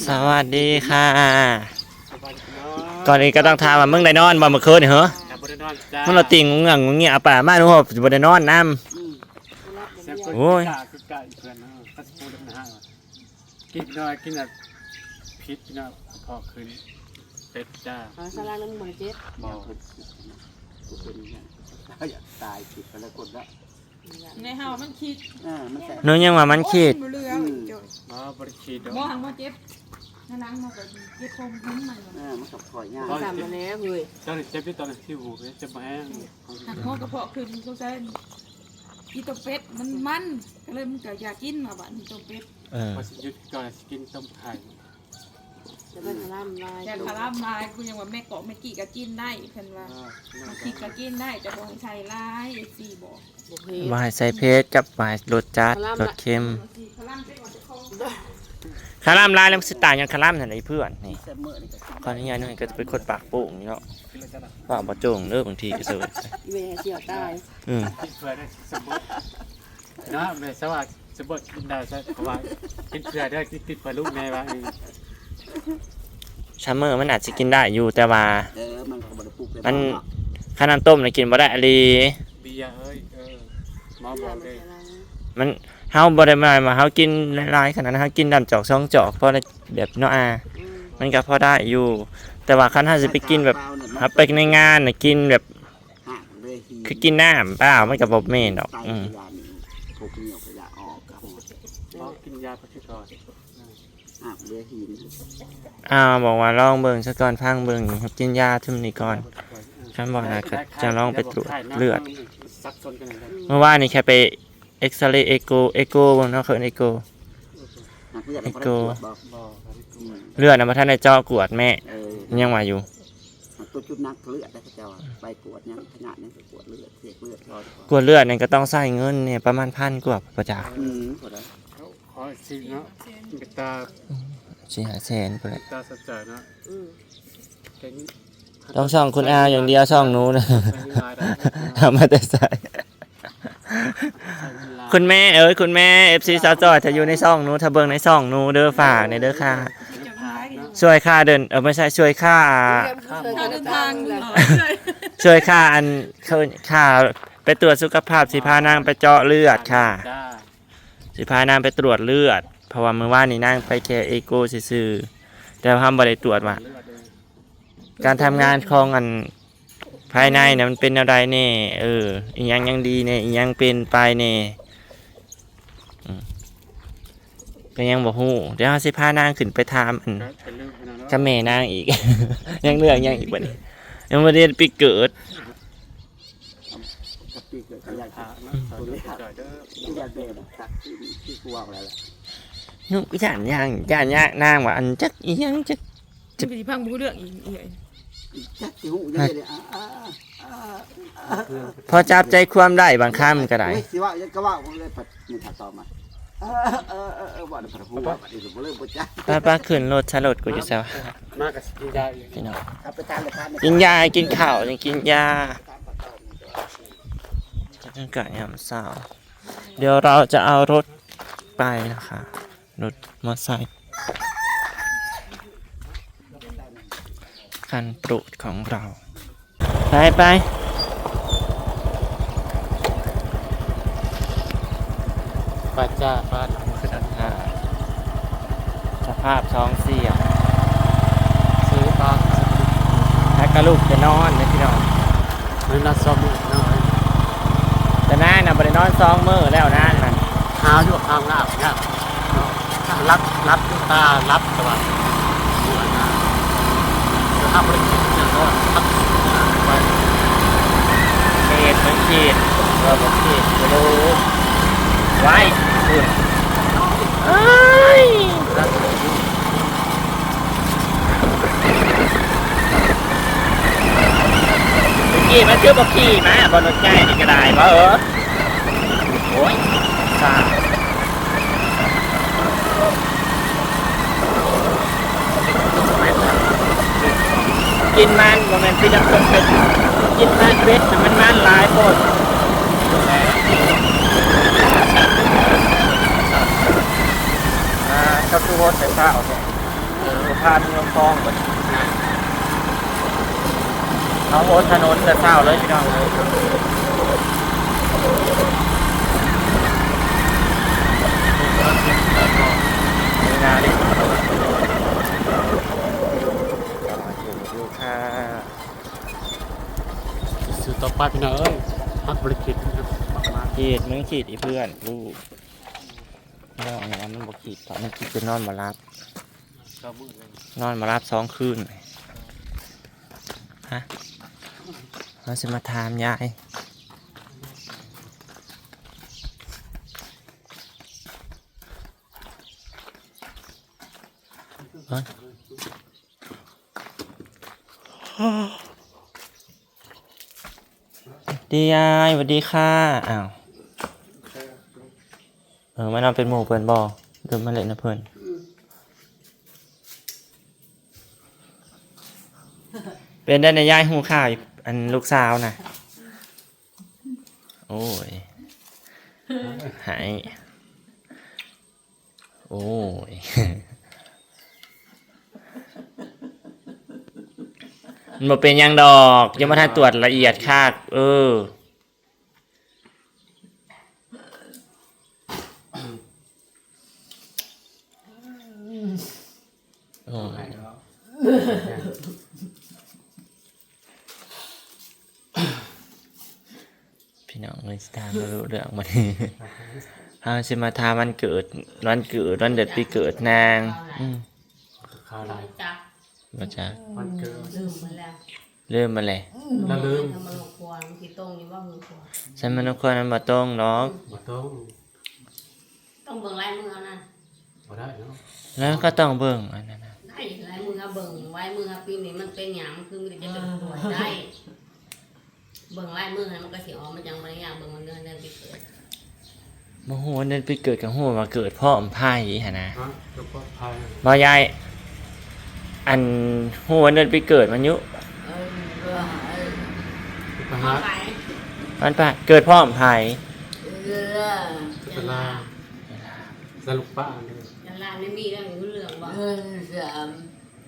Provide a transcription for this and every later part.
ສະຫວັດດີຄ່ະ. ກ່ອນອື່ນກໍຕ້ອງຖາມວ່າ ມຶງໄດ້ນອນບໍ່ມື້ຄືນນີ້ເຫີ? ບໍ່ໄດ້ນອນຈ້າ. ມັນລະຕິງງວງງຽງ ເອົາປາມາ ໜູບໍ່ໄດ້ນອນນຳ. ໂອ້ຍ ກິນໜ້ອຍ ກິນແບບຜິດເນາະ ພໍຂຶ້ນເປັດຈ້າ. ເອົາສາລາງນຳໝໍເຈັບ ບໍ່ ຢາກຕາຍ ຄິດໄປແລ້ວຄົນເນາະ. ໃນເຮົາມັນຄິດ ເອີ ມັນແຊບ. ໜູຍັງວ່າມັນຄິດ. ໂອ້ຍ ບໍ່ເຫຼືອ ອືມ ເຈົ້າ. ບໍ່ ບໍ່ໄດ້ຄິດດອກ. ບໍ່ ຫັນບໍ່ເຈັບ ໜ້າຫຼັງມາກໍເຈັບຄອມຫຸ້ມມັນ. ເອີ ມັນກໍຄ່ອຍຍາກ. ບໍ່ ຈຳມາແລ້ວເຮີ້ຍ. ຕອນນີ້ເຈັບຢູ່ ຕອນນີ້ທີ່ຫູເຈັບບໍ່ແຮງ. ຫັກຫົວກະເພາະຂຶ້ນ ສົງໄສກິນຕົ້ມເປັດມັນມັນ ກໍເລີຍມັນກໍຢາກກິນວ່າບາດນີ້ຕົ້ມເປັດ. ເອີ ວ່າຊິຢຸດກ່ອນ ຊິກິນຕົ້ມໄຂ່. ຢ່າໄປຄະລຳຫຼາຍ ຢ່າຄະລຳຫຼາຍ. ກູຍັງວ່າແມ່ເກາະແມ່ກີ້ກໍກິນໄດ້ ເພິ່ນວ່າ ເອີ ແມ່ກີ້ກໍກິນໄດ້ ແຕ່ບໍ່ໃຫ້ໃສ່ຫຼາຍ ເອັຟຊີບອກ. ບໍ່ໃຫ້ໃສ່ເຜັດກັບບໍ່ໃຫ້ລົດຈັດ ຄະລຳ ລົດເຄັມ. ຄະລຳຫຼາຍແລ້ວມັນຊິຕາຍ ຍ້ອນຄະລຳຫັ້ນແຫຼະ ອີເພື່ອນນີ້. ຂໍອະນຸຍາດໜ້ອຍ ກໍຈະເປັນຄົນປາກໂປ່ງຢູ່ເນາະ ເວົ້າບໍ່ໂຈ່ງເດີ ບາງທີກໍເຊີຍ ອີແມ່ເສຍຕາຍ. ອືມ ເນາະ ແມ່ສະຫວັດ ສະເບີດກິນໄດ້ຊະ ເພາະວ່າກິນເຜືອກເດີ ກິນຕິດເຜືອກລູກແມ່ວ່າ. ເອີ ຊຳເມີມັນອາດຊິກິນໄດ້ຢູ່ ແຕ່ວ່າ ເອີ ມັນກໍບໍ່ໄດ້ປຸກໄດ້ ມັນ ເບາເນາະ. ຄັນນ້ຳຕົ້ມນີ້ກິນບໍ່ໄດ້ອີ່ຫຼີ ເບຍເອີຍ. ເອີ ໝໍບອກເດ້ ມັນ ເຮົາບໍ່ໄດ້ໝາຍວ່າເຮົາກິນຫຼາຍໆຂະໜາດນັ້ນ ເຮົາກິນນ້ຳຈອກສອງຈອກ ພໍໄດ້ແບບເນາະອາ. ອືມ ມັນກໍພໍໄດ້ຢູ່ ແຕ່ວ່າຄັນເຮົາຊິໄປກິນແບບ ເຮົາໄປໃນງານນະ ກິນແບບ ຄືກິນນ້ຳເປົ່າ ມັນກໍບໍ່ແມ່ນດອກ. ອືມ ພວກເໜີຍກໍຢາກອອກ ກໍ ອອກ ກິນຢາໄປຄືເກົ່າ. ອາບເຫຼືອຫີນ ອ້າວ ບອກວ່າລອງເບິ່ງຊະກ່ອນ ຟັງເບິ່ງ ກິນຢາຊຸມນີ້ກ່ອນ ຄັນບໍ່ນະ ກໍຈະລອງໄປຕວດເລືອດ. ເມື່ອວານນີ້ແຄ່ໄປເອັກຊະເຣ ເອໂກ ເອໂກ ເບິ່ງເນາະ ເຂົາເອີ້ນເອໂກ ເອີ ເອໂກ ເລືອດນະ ບໍ່ທັນໄດ້ເຈາະກວດແມ່ ເອີ ຍັງວ່າຢູ່ ມັນຕົວຈຸດໜັກເລືອດ ແລ້ວເຂົາເຈົ້າໄປກວດຫຍັງ ພະຍາດຫຍັງ ໄປກວດເລືອດ ເຊກເລືອດ ກວດເລືອດນີ້ກໍຕ້ອງໃຊ້ເງິນນີ້ປະມານພັນກວ່າພຸ້ນ ບໍ່ຈັກ. ອືມ ພໍໄດ້ ຂໍຊິເນາະ ເປັນຕາ ສີ່ຫ້າແສນພຸ້ນແຫຼະ ເປັນຕາສະໃຈເນາະ. ອືມ ຕ້ອງຊ່ອງຄຸນອາຢ່າງດຽວ ຊ່ອງໜູນະ ເອົາມາແຕ່ໃສ? ຄຸນແມ່ເອີຍ ຄຸນແມ່ ເອັຟຊີສາວຈ້ອຍ ຖ້າຢູ່ໃນຊ່ອງໜູ ຖ້າເບິ່ງໃນຊ່ອງໜູເດີ ຝາກແດ່ເດີຄ່າ ຊ່ວຍຄ່າເດີນ ເອີ ບໍ່ໃຊ່ ຊ່ວຍຄ່າ ຄ່າເດີນທາງ ຊ່ວຍຄ່າອັນ ຄ່າໄປກວດສຸຂະພາບ ຊິພານາງໄປເຈາະເລືອດຄ່ະ ຊິພານາງໄປກວດເລືອດ ເພາະວ່າມື້ວານນີ້ນາງໄປແຄ່ເອໂກຊື່ໆ ແຕ່ວ່າເຮົາບໍ່ໄດ້ກວດວ່າ ການທຳງານຂອງອັນພາຍໃນນະ ມັນເປັນແນວໃດແດ່ ເອີ ອີ່ຫຍັງຍັງດີແດ່ ອີ່ຫຍັງເປັນໄປແດ່ ອືມ ກໍຍັງບໍ່ຮູ້. ດຽວເຮົາຊິພານາງຂຶ້ນໄປຖາມອັນ ກັບແມ່ນາງອີກ ຍັງເລື່ອງຫຍັງອີກບັດນີ້ ຍັງບໍ່ໄດ້ໄປເກີດ. ນຸຢ້ານຫຍັງ ຢ້ານຍາກນາງວ່າ ອັນຈັກອີ່ຫຍັງ ຈັກ ຈັກຊິຟັງບໍ່ຮູ້ເລື່ອງອີກ ຈັກຊິຮູ້ຫຍັງເດ. ພໍຈັບໃຈຄວາມໄດ້ບາງຄຳກໍໄດ້ ໂອ້ຍ ຊິເວົ້າຫຍັງກໍເວົ້າເລີຍ ພັດມີຖ້າຕອບມາ ເອີ ເອີ ເອີ ເອີ ເວົ້ານຳພັດຫົວ ບັດນີ້ກໍບໍ່ເລີຍບໍ່ຈັກ. ໄປໆ ຂຶ້ນລົດຊະ ລົດກູຢູ່ໃສວະ? ມາກໍຊິກິນຢາອີກ ພີ່ນ້ອງ ກິນຢາ ກິນເຂົ້າ ກິນຢາ ບັນຍາກາດຍາມເຊົ້າ. เดี๋ยวเราจะเอารถไปนะคะ รถมอไซค์ คันโปรดของเรา ไปไป ไปจ้า ไป สภาพท้องเสีย ซื้อปลา แล้วก็ลูกจะนอนเลยพี่น้อง มื้อนัดสองมื้อเนาะ แต่นางน่ะบ่ได้นอนสองมื้อแล้วนางน่ะ หาวอยู่ หาวงาบงาบเนาะ หลับ หลับอยู่ ตาหลับ แต่ว่า เดี๋ยวถ้าบ่ได้กินเนี่ยก็พักไป เขต มันเขต ว่าบ่เขต บ่รู้ ไว้ คุณ เอ้ย ตะกี้มันคือบ่ขี่มา บ่รถใหญ่นี่ก็ได้บ่ เออ โอ้ย ซ่า กินมัน บ่แม่นคือจั่งต้มเป็ด กินมันเป็ดน่ะมันมันหลายโพด อ่า ເຂົາຄືໂຮດແຕ່ເຊົ້າແທ້ ເອີ ຜ່ານເມືອງຄອງເບິດນະ ເຮົາໂຮດຖະໜົນແຕ່ເຊົ້າເລີຍພີ່ນ້ອງເອີຍ ຢູ່ໆ ຄ່ະ ຊິຊື້ຕໍ່ໄປພີ່ນ້ອງເອີຍ ຮັກບໍລິກິດ ເຂດ ມຶງຂີດອີເພື່ອນ ລູກ ນ້ອງອັນນັ້ນມັນບໍ່ຂີດ ເພາະມັນຄິດຈະນອນບໍ່ຫຼັບ ນອນບໍ່ຫຼັບສອງຄືນ ຮະ ເຮົາຊິມາຖາມຍາຍ ດີ ອ້າຍ ຫວັດດີຄ່ະ ອ້າວ ເອີ ມານອນເປັນໝູ່ເພິ່ນບໍ່ ຫຼືມາຫຼິ້ນນຳເພິ່ນ? ເປັນໄດ້ນະຍາຍ ຮູ້ຂ່າວ ອັນລູກສາວນະ ໂອ້ຍ ໃຫ້ ໂອ້ຍ ມັນບໍ່ເປັນຫຍັງດອກ ຍັງບໍ່ທັນຕວດລະອຽດຄັກ ເອີ ໂອ້ຍ ພີ່ນ້ອງເອີຍ ຊິຖາມບໍ່ຮູ້ເລື່ອງບັດນີ້ ເຮົາຊິມາຖາມວັນເກີດ ວັນເກີດ ວັນເດືອນປີເກີດນາງ ອືມ ຂ່າວຫຼາຍ ບໍ່ຈັກ ວັນເກີດ ລືມໝົດແລ້ວ ລືມໝົດແລ້ວ ລະລືມ ທຳມະໂນຄົວ ມັນຊິຕົງຢູ່ບໍ່ ມະໂນຄົວ ໃສ່ມະໂນຄົວ ມັນບໍ່ຕົງດອກ ບໍ່ຕົງ ຕ້ອງເບິ່ງລາຍມືເອົານະ ບໍ່ໄດ້ເນາະ ແລ້ວກໍຕ້ອງເບິ່ງອັນນັ້ນນະ ໄດ້ລາຍມືເຮົາເບິ່ງ ລາຍມືເຮົາປີນີ້ມັນເປັນຫຍັງ ຄືມັນຈະເປັນປ່ວຍໄດ້ ເບິ່ງລາຍມືຫັ້ນມັນກໍຊິອອກມາ ຈັ່ງບໍ່ໄດ້ຍາກ ເບິ່ງເດືອນ ເດືອນປີເກີດ ບໍ່ຮູ້ວ່າເດືອນປີເກີດ ກໍຮູ້ວ່າເກີດພ້ອມໃຜຫັ້ນນະ ຮະ ເກີດພ້ອມໃຜ ບໍ່ຍາຍ ອັນ ຮູ້ວ່າເດືອນປີເກີດມັນຢູ່ ເອີ ພະຫັດ ພະຫັດ ວັນພະຫັດ ເກີດພ້ອມໃຜ ເກີດ ເວລາ ເວລາ ສະຫຼຸບປະເດີ ເວລານີ້ມີເລື່ອງ ເລື່ອງບໍ່ ເດືອນສາມ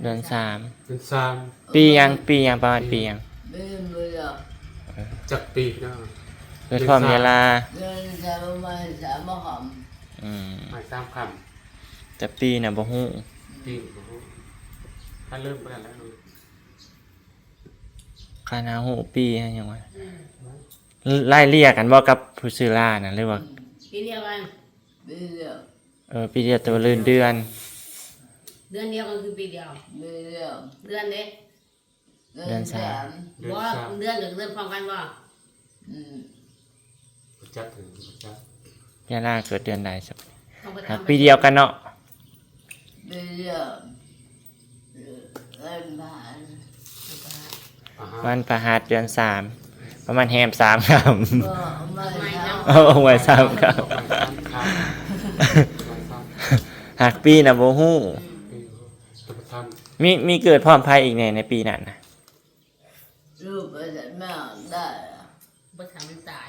ເດືອນສາມ ເດືອນສາມ ປີຫຍັງ ປີຫຍັງ ປະມານປີຫຍັງ ເດືອນບໍ່ໄດ້ ເອີ ຈັກປີເນາະ ເກີດພ້ອມເວລາ ເດືອນສາມ ປະມານສາມຄ່ຳ ອືມ ປະມານສາມຄ່ຳ ແຕ່ປີນະບໍ່ຮູ້ ປີບໍ່ຮູ້ ຖ້າເລີ່ມບໍ່ໄດ້ແລ້ວ ຄັນຫາຮູ້ປີຫຍັງວະ ອືມ ໄລ່ເລຍກັນບໍ່ກັບຜູ້ຊື່ລານະ ຫຼືວ່າ ອືມ ປີດຽວກັນ ປີດຽວ ເອີ ປີດຽວ ແຕ່ວ່າເລື່ອນເດືອນ ເດືອນດຽວກັນຄືປີດຽວ ປີດຽວ ເດືອນເດ້ ເດືອນສາມ ເດືອນສາມ ບໍ່ ເດືອນສາມ ເດືອນກັບເດືອນພ້ອມກັນບໍ່? ອືມ ບໍ່ຈັກ ບໍ່ຈັກ ຍາລາເກີດເດືອນໃດຊະ? ຫາກປີດຽວກັນເນາະ ປີດຽວ ວັນພະຫັດ ວັນພະຫັດ ເດືອນສາມ ປະມານແຮມສາມຄ່ຳ ບໍ່ ວັນພະຫັດ ເອົາ ວັນພະຫັດ ສາມຄ່ຳ ວັນພະຫັດ ຫາກປີນະບໍ່ຮູ້ ອືມ ປີບໍ່ຮູ້ ມີ ມີເກີດພ້ອມໃຜອີກແດ່ໃນປີນັ້ນນະ? ລູກໄປໃສ່ແມ່ໄດ້ ບໍ່ທັນມັນຕາຍ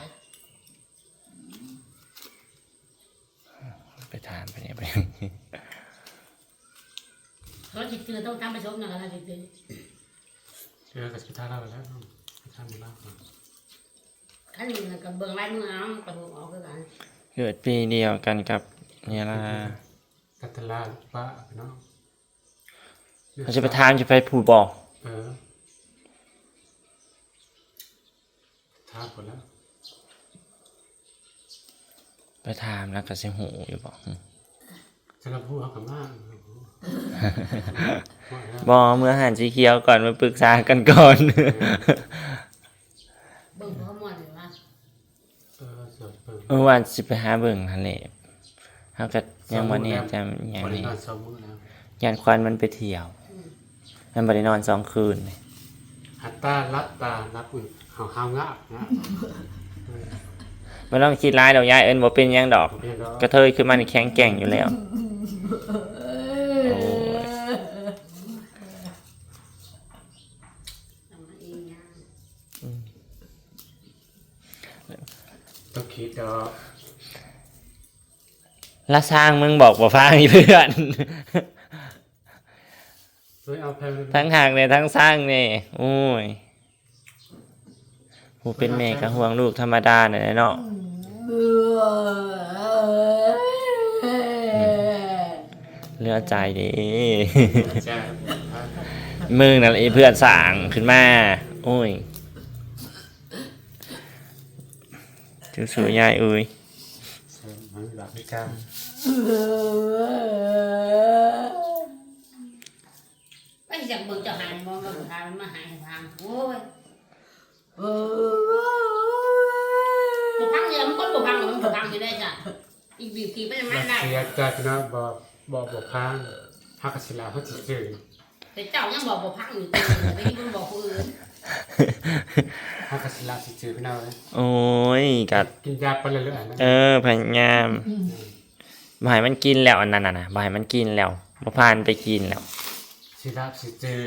ໄປຖາມໄປນີ້ໄປ ເຂົາຊິຈື່ຕ້ອງທຳປະສົບນະ ເຂົາຊິຈື່ ເອີ ກໍຊິໄປຖາມລາວແລ້ວ ໄປຖາມລາວກ່ອນ ຄັນນັ້ນກໍເບິ່ງລາຍມືເອົາ ກໍຮູ້ອອກຄືກັນ ເກີດປີດຽວກັນກັບຍາລາ ກັບທາລາປະພີ່ນ້ອງ ເຮົາຊິໄປຖາມຢູ່ໃຜຜູ້ບໍ່? ເອີ ຖາມພຸ້ນແຫຼະ ໄປຖາມແລ້ວກໍຊິຮູ້ຢູ່ບໍ່? ສຳລັບຮູ້ເຮົາກໍມາ ບໍ່ ເມືອຫັ້ນສີຂຽວກ່ອນ ມາປຶກສາກັນກ່ອນ ເອີ ເບິ່ງບໍ່ມ່ວນຢູ່ວ່າ ເອີ ເອີ ວ່າຊິໄປຫາເບິ່ງຫັ້ນແຫຼະ ເຮົາກໍຍັງບໍ່ແນ່ໃຈຫຍັງ ບໍ່ໄດ້ນອນສອງມື້ແລ້ວ ຢ້ານຂວັນມັນໄປທ່ຽວ ອືມ ມັນບໍ່ໄດ້ນອນສອງຄືນ ຫາຕາຫຼັບຕາຫຼັບ ເຮົາຫາວງາບງາບ ບໍ່ຕ້ອງຄິດຫຼາຍດອກຍາຍເອີ້ນ ບໍ່ເປັນຫຍັງດອກ ບໍ່ເປັນຫຍັງດອກ ກະເທີຍຄືມັນແຂງແກ່ງຢູ່ແລ້ວ ໂອ້ຍ ອືມ ຕ້ອງຄິດດອກ ລະຊ່າງ ມຶງບອກບໍ່ຟັງອີ່ເພື່ອນ. ເອີຍ ເອົາໄປ ທັງຮັກແດ່ ທັງຊັງແດ່. ໂອ້ຍ ຜູ້ເປັນແມ່ກໍຫ່ວງລູກທຳມະດານັ້ນແຫຼະເນາະ. ເຫຼືອໃຈເດ້. ມຶງນັ້ນແຫຼະອີ່ເພື່ອນສ້າງຂຶ້ນມາ. ໂອ້ຍ ສູ້ໆ ຍາຍເອີຍ. ໄປຈັກເບິ່ງເຈົ້າໃຫ້ມອງ ເບິ່ງທາງມາໃຫ້ຟັງ. ໂອ້ຍ ບໍ່ຟັງເລີຍ ມັນຄົນບໍ່ຟັງ ມັນບໍ່ຟັງຢູ່ໄດ້ຈ້ະ. ອີກບີບຂີ່ໄປນຳມັນໄດ້ ເສຍໃຈພີ່ນ້ອງ ບໍ່ ບໍ່ ບໍ່ຟັງ. ເຮົາກໍຊິລາ ເຮົາຊິຊື້. ແຕ່ເຈົ້າຍັງບອກບໍ່ຟັງຢູ່ຕິ ໄດ້ຍິນມັນບອກຜູ້ອື່ນ. ເຮົາກໍຊິລະຊິຈື່ພີ່ນ້ອງເອີຍ. ໂອ້ຍ ກະກິນຢາໄປເລື້ອຍໆນະ. ເອີ ພະຍາຍາມ. ອືມ ບໍ່ໃຫ້ມັນກິນແລ້ວ ອັນນັ້ນນະ ບໍ່ໃຫ້ມັນກິນແລ້ວ ບໍ່ພາມັນໄປກິນແລ້ວ. ຊິລະຊິຈື່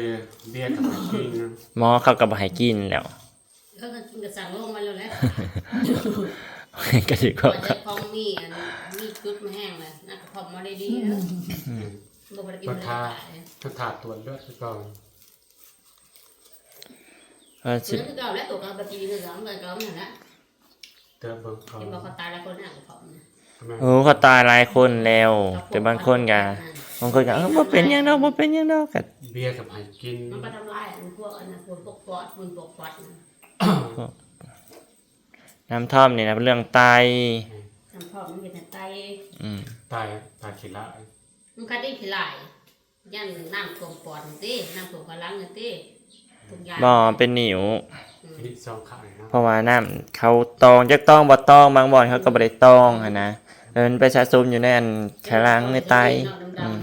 ເບຍກໍບໍ່ໃຫ້ກິນນະ. ໝໍເຂົາກໍບໍ່ໃຫ້ກິນແລ້ວ. ເອີ ກໍກິນກໍສັ່ງລົງມາແລ້ວແຫຼະ. ກໍຊິບອກ ຂອງມີອັນ ມີຈຸດມາແຮງແລ້ວ ນະ ກະເພາະບໍ່ໄດ້ດີເດີ. ອືມ ບໍ່ໄດ້ກິນ. ເພິ່ນຖ້າ ເພິ່ນຖ້າຕວດເລືອດໄປກ່ອນ. ເອີ ຊິ ຄືເກົ່າແຫຼະ ຕົວເກົ່າປະຕິ ຄືເກົ່າ ເກົ່ານັ້ນແຫຼະ. ເຕີມເບິ່ງເຂົາ ເຫັນບໍ່ ເຂົາຕາຍຫຼາຍຄົນນະ ເຂົານະ. ໂອ້ ເຂົາຕາຍຫຼາຍຄົນແລ້ວ ແຕ່ບາງຄົນກະ ບາງຄົນກະ ເອີ ບໍ່ເປັນຫຍັງດອກ ບໍ່ເປັນຫຍັງດອກ ກະເບຍກໍໃຫ້ກິນ. ມັນໄປທຳລາຍອັນພວກອັນນັ້ນ ພວກປອດ ພວກປອດນະ. ພວກນ້ຳຖ້ອມນີ້ນະ ເປັນເລື່ອງໄຕ. ອືມ ນ້ຳຖ້ອມມັນເຮັດໃຫ້ໄຕ. ອືມ ໄຕ ໄຕຂີ້ຫຼາຍ. ມັນຄະດີຂີ້ຫຼາຍ. ຢ້ານນ້ຳຖ້ວມປອດນີ້ຕິ ນ້ຳຖ້ວມຂະຫຼັງນີ້ຕິ ທຸກຢ່າງ. ບໍ່ ເປັນໜິວ. ອືມ ເປັນໜິວສອງຂ້າງເນາະ. ເພາະວ່ານ້ຳເຂົາຕອງ ຈັກຕອງບໍ່ຕອງ ບາງບ່ອນເຂົາກໍບໍ່ໄດ້ຕອງຫັ້ນນະ ແລ້ວມັນໄປສະສົມຢູ່ໃນອັນຂະຫຼັງໃນໄຕ. ອືມ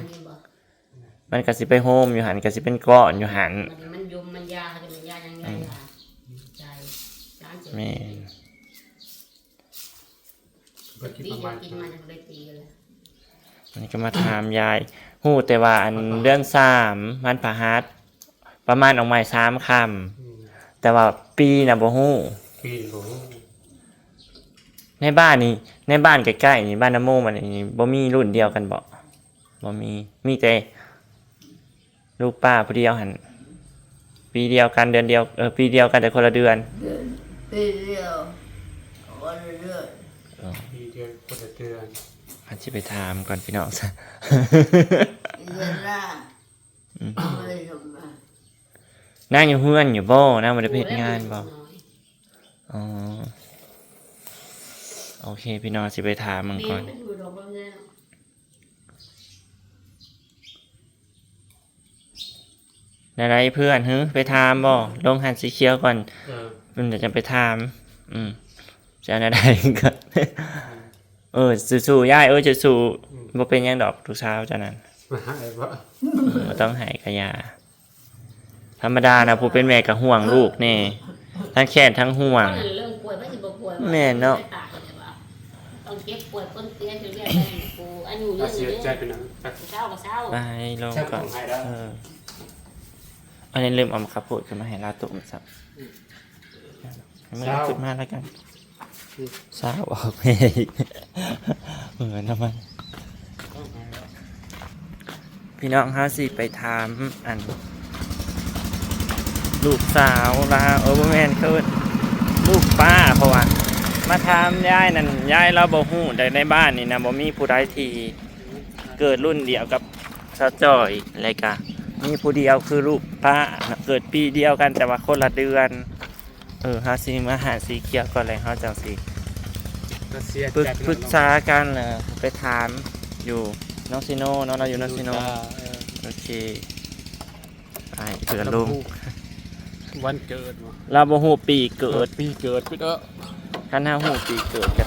ມັນກໍຊິໄປໂຮມຢູ່ຫັ້ນ ກໍຊິເປັນກ້ອນຢູ່ຫັ້ນ. ມັນຍົມມັນຢາ ມັນຢາຫຍັງ ອືມ ໃຈ ແມ່ນ. ເພິ່ນກິນປະມານ ປີ ປີມາຍັງບໍ່ໄດ້ປີເລີຍ. ອັນນີ້ກໍມາຖາມຍາຍ ຮູ້ແຕ່ວ່າອັນເດືອນສາມ ວັນພະຫັດ ປະມານອອກໃໝ່ສາມຄ່ຳ. ອືມ ແຕ່ວ່າປີນະບໍ່ຮູ້ ປີບໍ່ຮູ້. ໃນບ້ານນີ້ ໃນບ້ານໃກ້ໆນີ້ ບ້ານນະໂມມັນນີ້ ບໍ່ມີລຸ້ນດຽວກັນບໍ? ບໍ່ມີ ມີແຕ່ ລູກປ້າຜູ້ດຽວຫັ້ນ ປີດຽວກັນ ເດືອນດຽວ ເອີ ປີດຽວກັນແຕ່ຄົນລະເດືອນ. ເດືອນ ປີດຽວ ຄົນລະເດືອນ. ເອີ ປີດຽວຄົນລະເດືອນ. ເຮົາຊິໄປຖາມກ່ອນພີ່ນ້ອງ. ເດືອນລະ ອືມ ນາງຢູ່ເຮືອນຢູ່ບໍ່? ນາງບໍ່ໄດ້ໄປເຮັດງານບໍ່? ອໍ ໂອເຄ ພີ່ນ້ອງ ຊິໄປຖາມມັນກ່ອນ. ແນວໃດເພື່ອນ? ຫື ໄປຖາມບໍ່? ລົງຫັ້ນສີຂຽວກ່ອນ. ເອີ ມັນຈະໄປຖາມ. ອືມ ຈະເອົາແນວໃດກ່ອນ? ເອີ ສູ້ໆ ຍາຍເອີຍ ສູ້ໆ. ອືມ ບໍ່ເປັນຫຍັງດອກ ລູກສາວເຈົ້ານັ້ນ. ບໍ່ຕ້ອງໄຫ້ກະຢ່າ. ທຳມະດານະ ຜູ້ເປັນແມ່ກໍຫ່ວງລູກແດ່ ທັງແຄ້ນທັງຫ່ວງ. ແມ່ນເນາະ. ຕ້ອງເຈັບປ່ວຍປົນເປຍຢູ່ເລື້ອຍ ຜູ້ອາຍຸເຍອະເດີ ເຊົາກໍເຊົາ. ໄປລົງກ່ອນ. ເອີ ອັນນີ້ລືມເອົາໝາກຂາໂພດຂຶ້ນມາໃຫ້ລາວຕົ້ມຊ້ຳ. ອືມ ໃຫ້ມື້ຂຶ້ນມາແລ້ວກັນ. ອືມ ເຊົ້າອອກແມ່ອີກ ເໝືອນນຳມັນ. ພີ່ນ້ອງ ເຮົາຊິໄປຖາມອັນ ລູກສາວລາວ ເອີ ບໍ່ແມ່ນ ເອີ້ນລູກປ້າ ເພາະວ່າມາຖາມຍາຍນັ້ນ ຍາຍລາວບໍ່ຮູ້ ແຕ່ໃນບ້ານນີ້ນະ ບໍ່ມີຜູ້ໃດທີ່ເກີດລຸ້ນດຽວກັບສາວຈ້ອຍ ແລະກະມີຜູ້ດຽວຄືລູກປ້ານະ ເກີດປີດຽວກັນ ແຕ່ວ່າຄົນລະເດືອນ. ເອີ ເຮົາຊິມາຫາສີຂຽວກ່ອນ ແລ້ວເຮົາຈັ່ງຊິປຶກ ປຶກສາກັນ ເອີ ໄປຖາມຢູ່ໜອງຊີໂນເນາະ ລາວຢູ່ໜອງຊີໂນ. ເອີ ໂອເຄ ໄປເພື່ອນລຸງ ວັນເກີດບໍ່? ລາວບໍ່ຮູ້ປີເກີດ ເອີ ປີເກີດພຸ້ນເອີ. ຄັນເຮົາຮູ້ປີເກີດກະ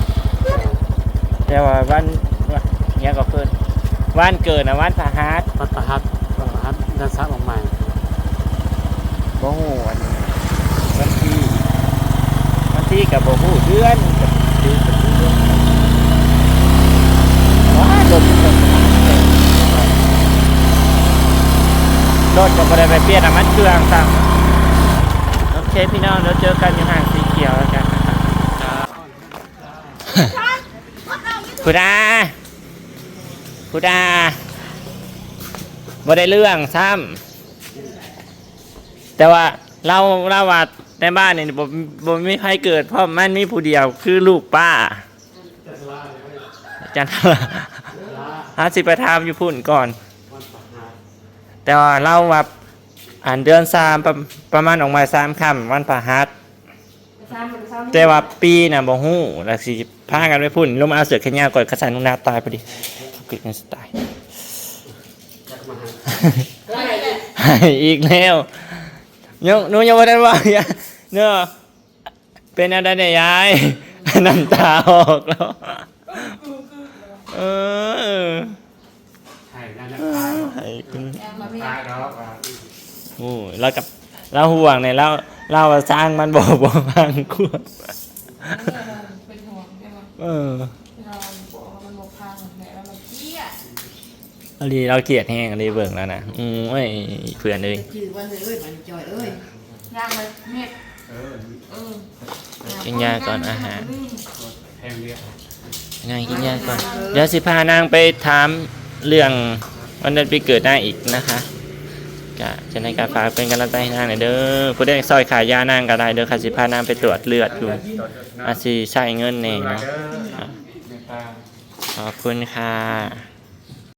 ແຕ່ວ່າວັນ ຫຍັງກໍເພິ່ນ ວັນເກີດນະ ວັນພະຫັດ ວັນພະຫັດ ວັນພະຫັດ ເດືອນສາມອອກໃໝ່. ບໍ່ຮູ້ອັນວັນທີ ວັນທີກໍບໍ່ຮູ້ ເດືອນກໍ ປີກໍບໍ່ຮູ້. ວ້າ ລົດ ລົດກໍບໍ່ໄດ້ໄປປ່ຽນນ້ຳມັນເຄື່ອງຊ້ຳ. ໂອເຄ ພີ່ນ້ອງ ດຽວເຈີກັນຢູ່ຫ້າງສີຂຽວແລ້ວກັນ. ພຸ້ນນະ ເ ຜູ້ດາ ບໍ່ໄດ້ເລື່ອງຊ້ຳ. ແຕ່ວ່າລາວ ລາວວ່າໃນບ້ານນີ້ບໍ່ ບໍ່ມີໃຜເກີດ ເພາະມັນມີຜູ້ດຽວຄືລູກປ້າ. ຈັນທະລາ ຫາຊິໄປຖາມຢູ່ພຸ້ນກ່ອນ. ແຕ່ວ່າລາວວ່າ ອັນເດືອນສາມ ປະ ປະມານອອກມາສາມຄ່ຳ ວັນພະຫັດ. ແຕ່ວ່າປີນະບໍ່ຮູ້ ແລ້ວຊິພາກັນໄປພຸ້ນ. ລົງມາເອົາເສື້ອແຂນຍາວກ່ອນ ຄັນຊັ້ນໜູນາຕາຍພໍດີ. ເຂົາຄິດຫຍັງຊິຕາຍ ໃຫ້ອີກແລ້ວ. ຍັງ ໜູຍັງບໍ່ທັນເວົ້າຫຍັງເນາະ. ເປັນແນວໃດແດ່ຍາຍ? ນ້ຳຕາອອກແລ້ວ. ເອີ ໃຫ້ນັ້ນນະ ຕາຍເນາະ ໃຫ້ເພິ່ນ ຕາຍດອກວ່າ. ໂອ້ຍ ລາວກັບ ລາວຫ່ວງແດ່ ລາວ ລາວວ່າສ້າງມັນບໍ່ ບໍ່ພັງຄວາມ. ເອີ ເປັນຫ່ວງແຕ່ວ່າ ເອີ ເວລາມັນບໍ່ ມັນບໍ່ພັງແຫຼະ ແລ້ວມັນເກຍດ. ອີ່ຫຼີ ລາວກຽດແຮງອີ່ຫຼີ ເບິ່ງແລ້ວນະ. ໂອ້ຍ ເພື່ອນເອີຍ ຈື່ວ່າເຮີ້ຍ ເອີຍ ບາດນີ້ຈອຍເອີຍ ຍ່າງມາເມັດ. ເອີ ເອີ ກິນຢາກ່ອນ ອາຫານ ແພງເດ. ນາງກິນຢາກ່ອນ ດຽວຊິພານາງໄປຖາມເລື່ອງວັນເດືອນປີເກີດນາງອີກນະຄະ. ກະຈັ່ງໃດກະຝາກເປັນກຳລັງໃຈໃຫ້ນາງແດ່ເດີ. ຜູ້ໃດຊ່ອຍຂາຍຢານາງກະໄດ້ເດີ ຂ້າຊິພານາງໄປກວດເລືອດຢູ່ ອາດຊິໃຊ້ເງິນແດ່ເນາະ. ຂອບຄຸນຄ່ະ.